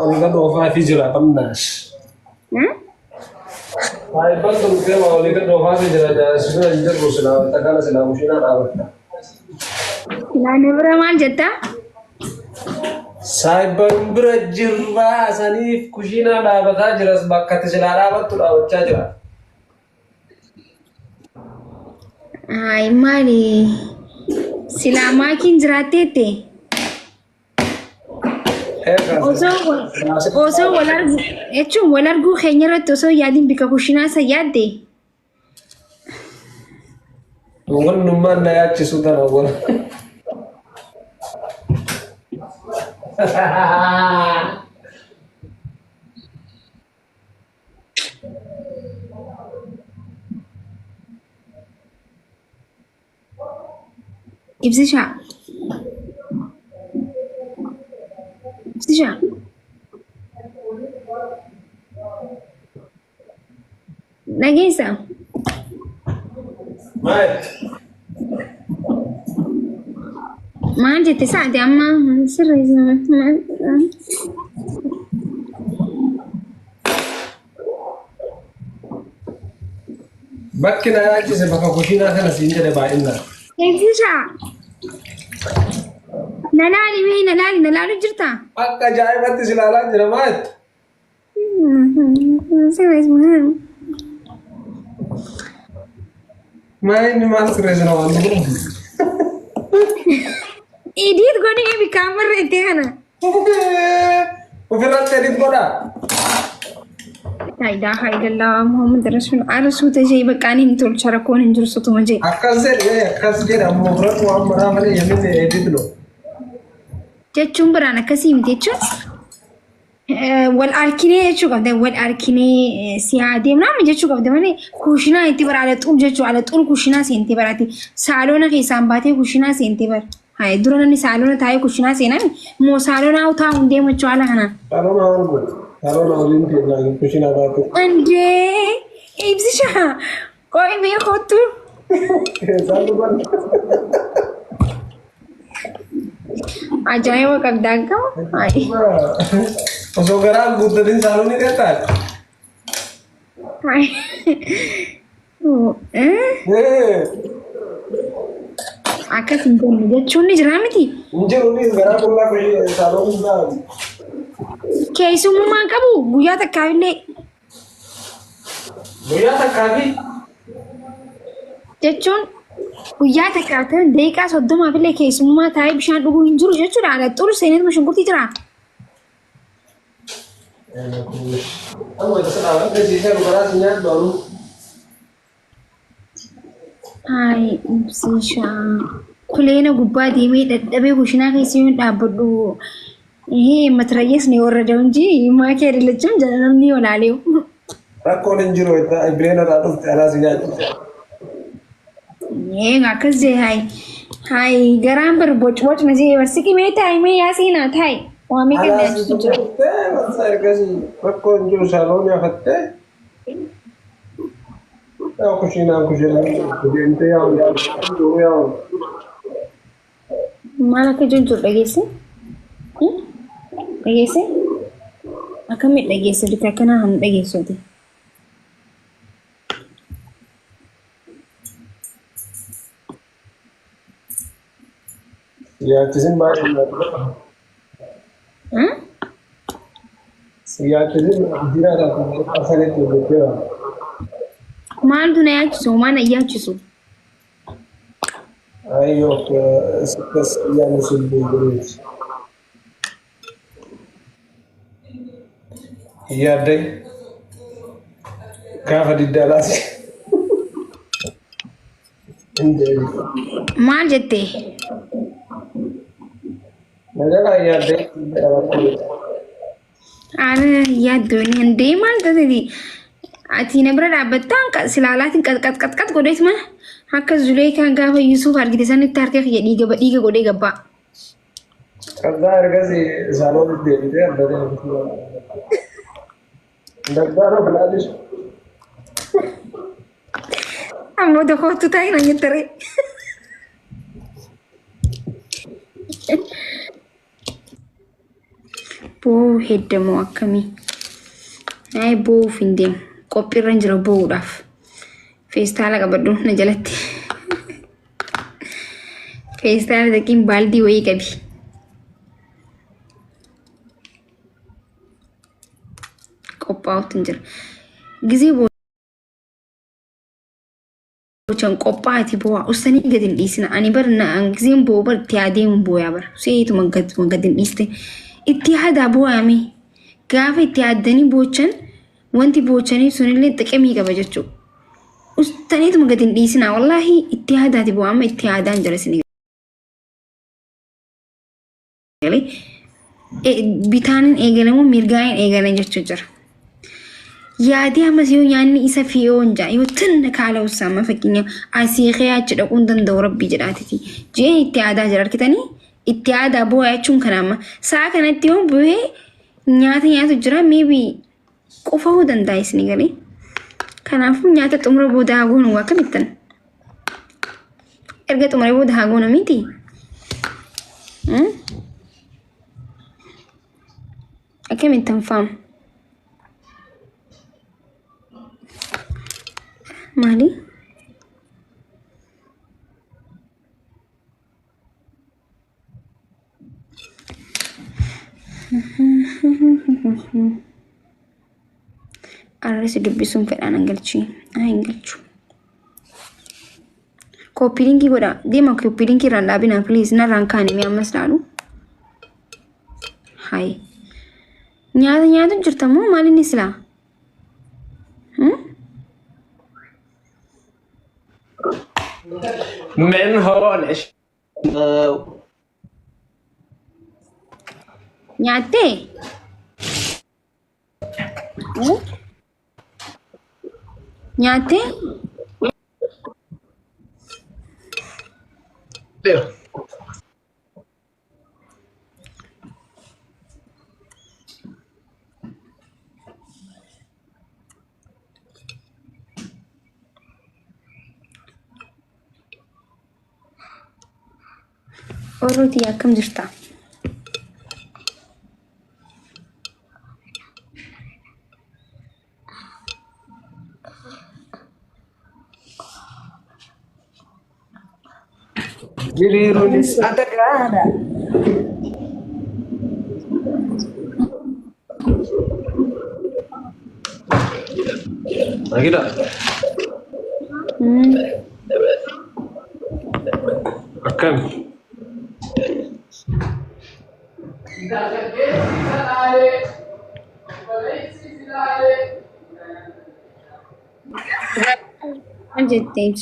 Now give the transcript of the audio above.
Ol gad oofaafi jira bannaas. Saayibban kun dhufee waa olii gad oofaafi jira si bira hin jirru silaa wanta kana silaa kushiinaa dhaabatta. Silaa na bira maal jettaa? Saayibban bira jirraa saniif kushiinaa dhaabataa jiras bakka ati silaa dhaabattu dhaabachaa jira. Ay maali? Silaa maakiin jiraatteette? Osoo wal argu jechuun wal arguu keenya irratti osoo yaadin bika kushinaa isa yaadde. Wannummaan na yaachisu tana wal. Ibsishaa. Ibsishaa. Dhageessaa? Maal? Maal jette sa'aati amma sirreessa maal? Bakki na yaachise bakka kushiinaa kana siin jedhe baay'inaan. Eegsisa. Na laali mee na laali na laalu jirta. Akka ajaa'ibatti si ilaalaa jira maal? Maa inni maal sirreessina waan ta'eef. Idiit godhee bikkaan barreessee kana. Ofirratti edit godhaa. Laa ilaaha illallah Muhammad Rasuul arsuuta jee baqqaan hin tolcha rakkoon hin jiru sutuma jee. Akkas jedhe akkas jedhe ammoo ofirratti waan maraa malee yamin edit no. Jechuun biraan akkasii miti jechuun wal arkinee jechuu qabda wal arkinee si haa deemna amma jechuu qabda malee kushinaa itti bara ala xul jechuu ala xul kushinaa seentee barate saaloona keessaan baatee kushinaa seentee bara. Hayi dura namni saaloona taa'ee kushinaa seename moo saaloona haa taa'uun deemu jechuu haala kanaan. Saaloona wal godhu. Saaloona waliin deemnaa kushinaa baatu. Andee ibsisha qo'i mee kottu. Isaan dhufan. Ajaa'iba qabda akkam. Hayi. Osoo garaan guuttatin saaloonni deemtaa? Hayi. Akkas hin jenne jechuun ni jira miti. Hin jiru ni garaa qullaa kushii saaloonni biraa. Keessummaa qabu guyyaa takkaaf illee Guyyaa takkaa fi jechuun guyyaa takkaaf ta'an daqiiqaa 30f illee keessummaa taa'ee bishaan dhuguu hin jiru jechuudha. Ala xuru seenetuma shunkurtii jira. Amma isa dhaabbatee siisee garaa si nyaadhu anuu. Hayi ibsishaa. Kuleena gubbaa deemee dadhabee kushinaa keessa yoon dhaabbadhu ይሄ መትረየስ ነው የወረደው እንጂ ማኪ አይደለችም። namni olaalee Rakkoon hin jiru bireena irraa dhufte alaa si nyaadhu. Akkas jee hayi hayi garaan bar boc boc na jee barsiqi mee taayi mee yaa seenaa taayi waa meeqa Alaa si nyaachisu jira. dhuftee masa ergasii rakkoo hin jiru saaloon yaafattee. Yaa kushiinaan kushiinaan deemtee yaa yaa Maal akka jiru jiru dhageesse? Dhageesse? Akkamitti dhageesse bita akkanaa kan dhageessuuti. Yaachisin baay'ee yaachisin jiraata asanitti hojjettee Maaltu na yaachisu? Maal na yaachisu? Ayyoo akkas yaadni sun beekuuti. Yaaddee gaafa diddaa laati. Hin deebi'u. Maal jettee? Nagaa yaaddee Ana yaaddoon handee maal taateti? Ati na bira dhaabbattaan silaalaatiin qaxqaxqaxqax godheetuma akka Zuleekaan gaafa Yusuuf argite sanitti harka kiyya dhiiga dhiiga godhee gabbaa. Kaza ergasii saaloon deebitee adda Daggaara filaatis. Ammoo tokkotu taa'e na jettere. Boo'uu heddamoo akkamii? Naayii boo'uuf hin deemu. Qophiirra hin jira boo'uudhaaf. Feestaala qabadhu na jalatti. Feestaala taqiin baaldii wayii qabi. Qophaa'utti hin jira. Gizee boochan qophaa'ati boo'a. Ustaanii gadi hin dhiisina. Ani bar gizeen boo'u bar itti yaadeemu booyaa bar. Seetuma gadi hin dhiiste. Itti yaadaa boo'ame. Gaafa itti yaaddanii boochan wanti boochanii sunillee xiqimii qaba jechuudha. Ustaaniituma gadi hin dhiisina. Wallaahi itti yaadaati boo'a. Amma itti yaadaan jira isin galee. Bitaanin eegalamu mirgaanin eegalan jechuu jira. Yaadee ammas yoo nyaanni isa fi'oo hin jaa yoo tinna kaala ussama fakkeenyaaf asii kee achi dhaquu hin danda'u rabbii jedhaatiti. Jee itti yaadaa jira argitanii itti yaadaa boo'a jechuun kana amma sa'a kanatti yoo bu'ee nyaata nyaatu jira maybe qufa'uu danda'a isin galee. Kanaafuu nyaata xumura booda haa goonu akkamittan? Erga xumuree booda haa goonu miti? Akkamittan faam? Maali? Arrasi dubbisuun fedhaan hin galchi. Haa hin galchu. Copy linkii godha. Deema copy linkii irraan dhaabinaa please. Narraan kaane mee ammas laalu. Hayi. Nyaata nyaatu jirta moo maal inni silaa? من هو العش Nyaattee? Nyaattee? Orrooti akkam jirta? Diriiruunis adagaadha. Agida. Akkam. Maal jettee?